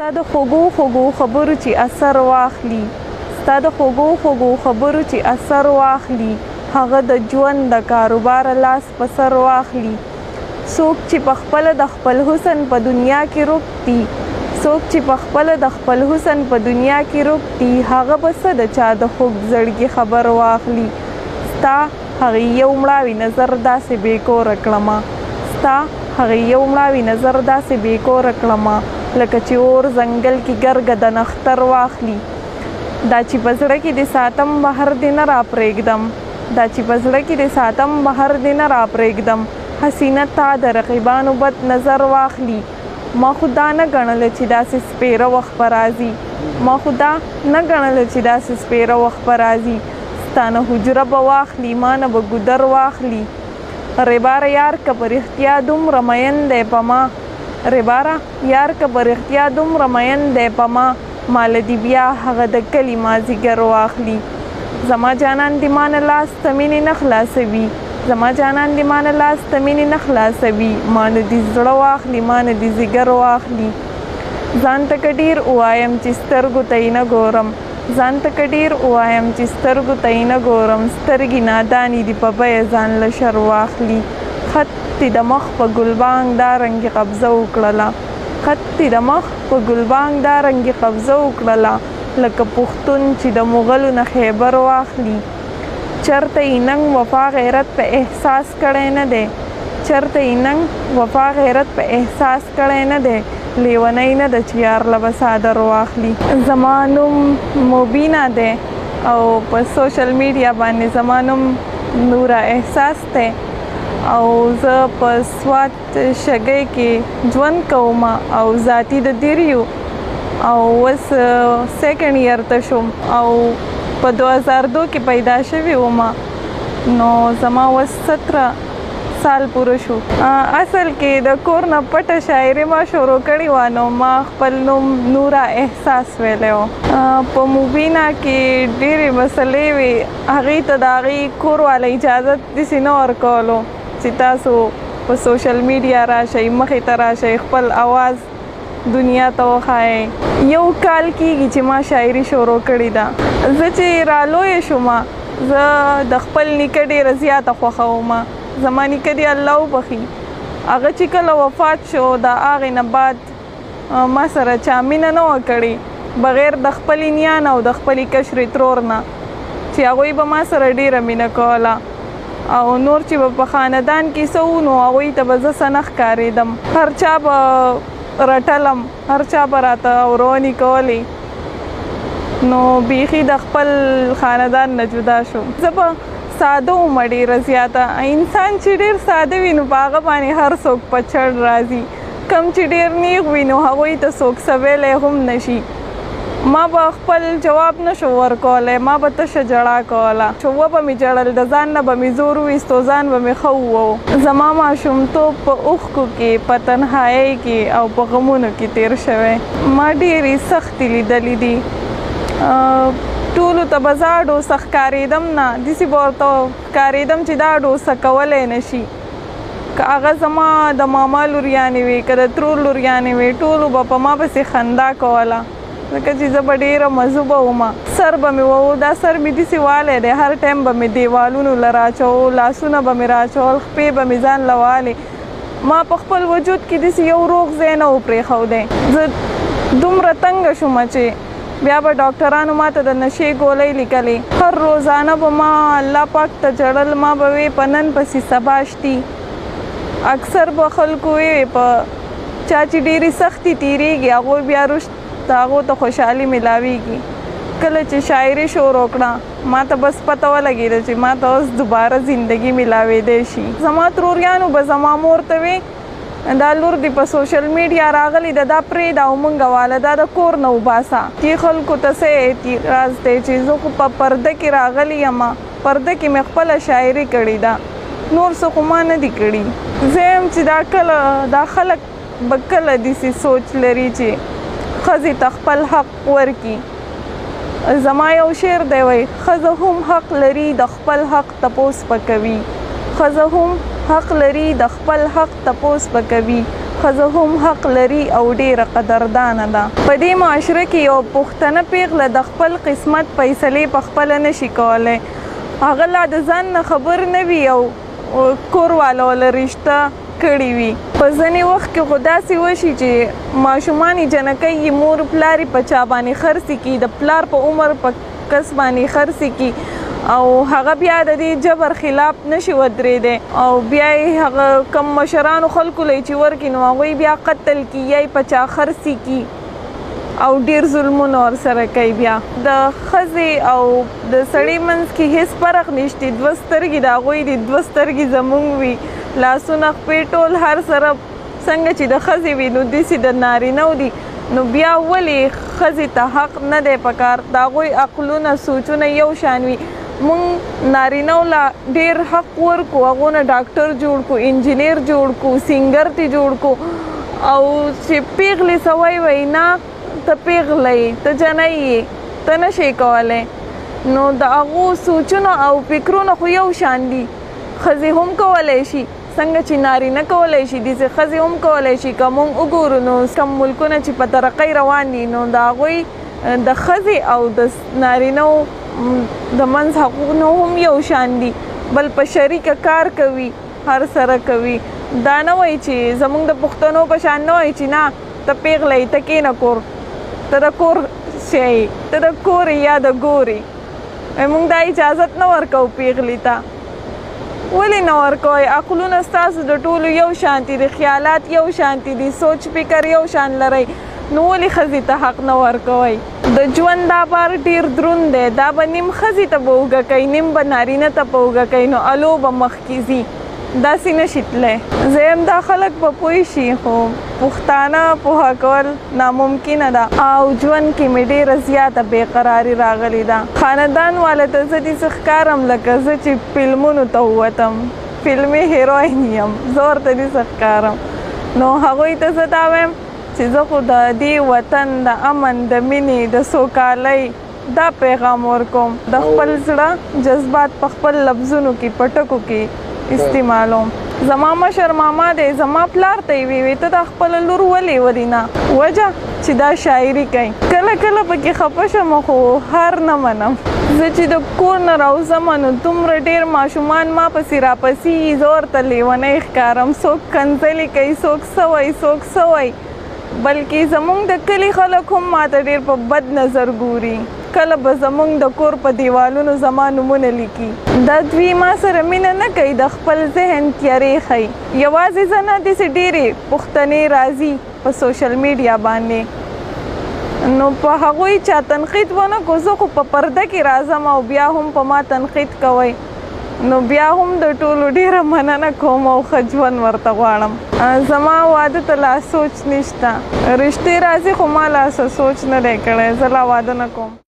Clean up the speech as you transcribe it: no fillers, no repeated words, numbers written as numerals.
ستا د خوږو خوږو خبرو چې اثر واخلي، ستا د خوږو خوږو خبرو چې اثر واخلي، هغه د ژوند د کاروبار لاس په سر واخلي. څوک چې په خپله د خپل حسن په دنیا کې روک دي، څوک چې په خپله د خپل حسن په دنیا کې روک دي، هغه به څه د چا د خوږ زړګي خبر واخلي. ستا هغې یو مړاوي نظر داسې بې کوره کړمه، ستا هغې یو مړاوي نظر داسې بې کوره کړمه، لکه چې اور ځنګل کې ګرګه د نختر واخلي. دا چې په زړه کې دې ساتم بهر دې نه راپرېږدم، دا چې په زړه کې دې ساتم بهر دې نه راپرېږدم، حسینه تا د رقیبانو بد نظر واخلي. ما خو دا نه ګڼله چې داسې سپېره وخت به راځي، ما خو دا نه ګڼله چې داسې سپېره وخت به راځي، ستا نه حجره به واخلي، ما نه به ګودر واخلي. ریباره یار که په رښتیا دومره مین دی په ما، ریباره یار که په رښتیا دومره مین دی په ما، ما له دې بیا هغه د کلي مازیګر واخلي. زما جانان دې ما نه لاس ته مینې نه خلاصوي، زما جانان دې ما نه لاس ته مینې نه خلاصوي، ما نه دې زړه واخلي، ما نه دې ځیګر واخلي. ځان ته که ډېر ووایم چې سترګو ته یې نه ګورم، ځان ته که ډېر ووایم چې سترګو ته یې نه ګورم، سترګې نادانې دي په بیه ځان له شر واخلي. خط دې د مخ په ګلبانګ دا رنګې قبضه وکړله، خط دې د مخ په ګلبانګ دا رنګې قبضه وکړله، لکه پښتون چې د مغلو نه خیبر واخلي. چرته یې ننګ وفا غیرت په احساس کړی نه دی، چرته یې ننګ وفا غیرت په احساس کړی نه دی، لیونۍ نه ده چې یار له به څادر واخلي. زما نوم مبینا دی او په سوشل میډیا باندې زما نوم نورا احساس دی، او زه په سوات شګۍ کې ژوند کوم او ذاتي د دیر یو، او اوس سیکنډ ایر ته شوم، او په 2002 کې پیدا شوې وم، نو زما اوس 17 سال پوره شو. اصل کې د کور نه پټه شاعري ما شروع کړې وه، نو ما خپل نوم نورا احساس ویلی و. په مبینا کې ډېرې مسلې وې، هغې ته د هغې کور والا اجازت داسې نه ورکولو چې تاسو په سوشل میډیا راشئ، مخې ته راشئ، خپل اواز دنیا ته وښایئ. یو کال کیږي چې ما شاعري شروع کړې ده. زه چې رالویه شوم، زه د خپل نیکه ډېره زیاته خوښه وم. زما نیکه دې الله وبخښي، هغه چې کله وفات شو، د هغې نه بعد ما سره چا مینه نه وه کړې بغیر د خپلې نیا نه او د خپلې کشرې ترور نه، چې هغوی به ما سره ډېره مینه کوله. او نور چې به په خاندان کې څه وو، نو هغوی ته به زه څه نه ښکارېدم. هر چا به رټلم، هر چا به راته ورونې کولې، نو بیخي د خپل خاندان نه جدا شوم. زه به ساده وم ډېره زیاته. انسان چې ډېر ساده وي، نو په هغه باندې هر څوک په چړ راځي. کم چې ډېر نیغ وي، نو هغوی ته څوک څه ویلی هم نشي. ما به خپل جواب نشو ورکولی، ما به تشه ژړا کوله، چې وبه مې ژړل، د ځان نه به مې زور وویستو، ځان به مې ښه ووو. زما ماشومتوب په اوښکو کې، په تنهایۍ کې او په غمونو کې تیر شوی. ما ډېرې سختې لیدلې دي. ټولو ته به زه ډوسه ښکارېدم نه، داسې به ورته ښکارېدم چې دا ډوسه کولی نه شي. که هغه زما د ماما لوریانې وې، که د ترور لوریانې وې، ټولو به په ما پسې خندا کوله، ځکه چې زه به ډېره مذوبه وم. سر به مې وو، دا سر مې داسې والی دی، هر ټایم به مې دیوالونو له راچوو، لاسونه به مې راچول، خپې به مې ځان له والې. ما په خپل وجود کې داسې یو روغ ځای نه و پرېښودی. زه دومره تنګه شوم چې بیا به ډاکټرانو ما ته د نشې ګولۍ لیکلې. هر روزانه به ما الله پاک ته ژړل، ما به وې په نن پسې سبا شتي. اکثر به خلکو وې په چا چې ډېرې سختې تېرېږي، هغوی بیا وروسته هغو ته خوشحالي میلاویږي. کله چې شاعري شروع کړه، ما ته بس پته ولګېده چې ما ته اوس دوباره زندگی میلاوېدی شي. زما تروریانو به زما مور ته وې دا لور دې په سوشل میډیا راغلې ده، دا پرېږده او مونږ واله دا د کور نه وباسه. دې خلکو ته څه اعتراض دی چې زه خو په پرده کې راغلې یم، پرده کې مې خپله شاعري کړې ده، نور څه خو ما نه دي کړي. زه یم چې دا کله دا خلک به کله داسې سوچ لري چې ښځې ته خپل حق ورکړي. زما یو شعر دی، وایي ښځه هم حق لري د خپل حق تپوس به کوي، ښځه هم حق لري د خپل حق تپوس به کوي، ښځه هم حق لري او ډېره قدردانه ده. په دې معاشره کې یوه پښتنه پېغله د خپل قسمت فیصلې په خپله نه شي کولی، هغه لا د ځان نه خبر نه وي او کور والو له رشته کړې وي. په ځینې وخت کې خو داسې وشي چې ماشومان یې جنکۍ یې مور پلار یې په چا باندې خرڅې کړي، د پلار په عمر په کس باندې خرڅې کړي او هغه بیا د دې جبر خلاف نشي ودرېدی او بیا یې هغه کم مشرانو خلکو له یې چې ورکړي نو هغوی بیا قتل کړي یا یې په چا خرڅې کړي او ډېر ظلمونه ورسره کوي. بیا د ښځې او د سړي منځ کې هیڅ فرق نشته، دوه سترګې د هغوی دي، دوه سترګې زمونږ وي، لاسونه خپې ټول هر سره څنګه چې د ښځې وي نو داسې د نارینه دي. نو بیا ولې ښځې ته حق نه دی پکار؟ د هغوی عقلونه سوچونه یو شان وي. مونږ نارینه له ډېر حق ورکو، هغو نه ډاکټر جوړ کو، انجینر جوړ کو، سنګر تی جوړ کو، او چې پیغلې څه وایي وایي نه ته پیغله یې، ته جنۍ یې، ته نه شې کولی. نو د هغو سوچونه او فکرونه خو یو شان دي، ښځې هم کولی شي څنګه چې نارینه کولی شي داسې ښځې هم کولی شي. که مونږ وګورو نو کوم ملکونه چې په ترقۍ روان دي نو د هغوی د ښځې او د نارینه د منځ حقونه هم یو شان دي، بل په شریکه کار کوي، هر سره کوي. دا نه وایي چې زمونږ د پښتنو په شان نه وایي چې نه ته پیغله یې، ته کښېنه کور، ته د کور شی، ته د کور یا د ګورې. مونږ دا اجازت نه ورکوو پیغلې ته. ولې نه ورکوئ؟ عقلونه ستاسو د ټولو یو شانتي دي، خیالات یو شانتي دي، سوچ فکر یو شان لرئ، نو ولې ښځې ته حق نه ورکوئ؟ د ژوند دا بار ډېر دروند دی، دا به نیم ښځې ته په اوږه کوي، نیم به نارینه ته په اوږه کوي، نو الو به مخکې ځي، داسې نه شي تللی. زه یم دا خلک به پوه شي، خو پښتانه پوهه کول ناممکنه ده. او ژوند کې مې ډېره زیاته بېقراري راغلې ده. خاندان والا ته زه داسې ښکارم لکه زه چې فلمونو ته ووتم، فلمي هیروین یم، زه ورته داسې ښکارم. نو هغوی ته زه دا وایم چې زه خو د دې وطن د امن، د مینې، د سوکالۍ دا پیغام ورکوم، د خپل زړه جذبات په خپل لفظونو کې په ټکو کې استعمالوم. زما مشر ماما دی، زما پلار ته یې وی ته دا خپله لور ولې ولې نه، وجه چې دا شاعري کوي. کله کله پکې خفه شم خو هر نه منم. زه چې د کور نه راوځم نو دومره ډېر ماشومان ما پسې راپسې، زه ورته لیونۍ ښکارم، څوک کنځلې کوي، څوک څه وایي، څوک څه وایي، بلکې زمونږ د کلي خلک هم ماته ډېر په بد نظر ګوري. کله به زمونږ د کور په دیوالونو زما نومونه لیکي. دا دوی ما سره مینه نه کوي، د خپل ذهن تیارې ښیي. یوازې زه نه، داسې ډېرې پښتنې راځي په سوشل میډیا باندې، نو په هغوی چا تنقید ونه کو، زه خو په پرده کې راځم او بیا هم په ما تنقید کوئ، نو بیا هم د ټولو ډېره مننه کوم او ښه ژوند ورته غواړم. زما واده ته لا سوچ نشته، رشتې راځي خو ما لا څه سوچ نه دی کړی، زه لا واده نه کوم.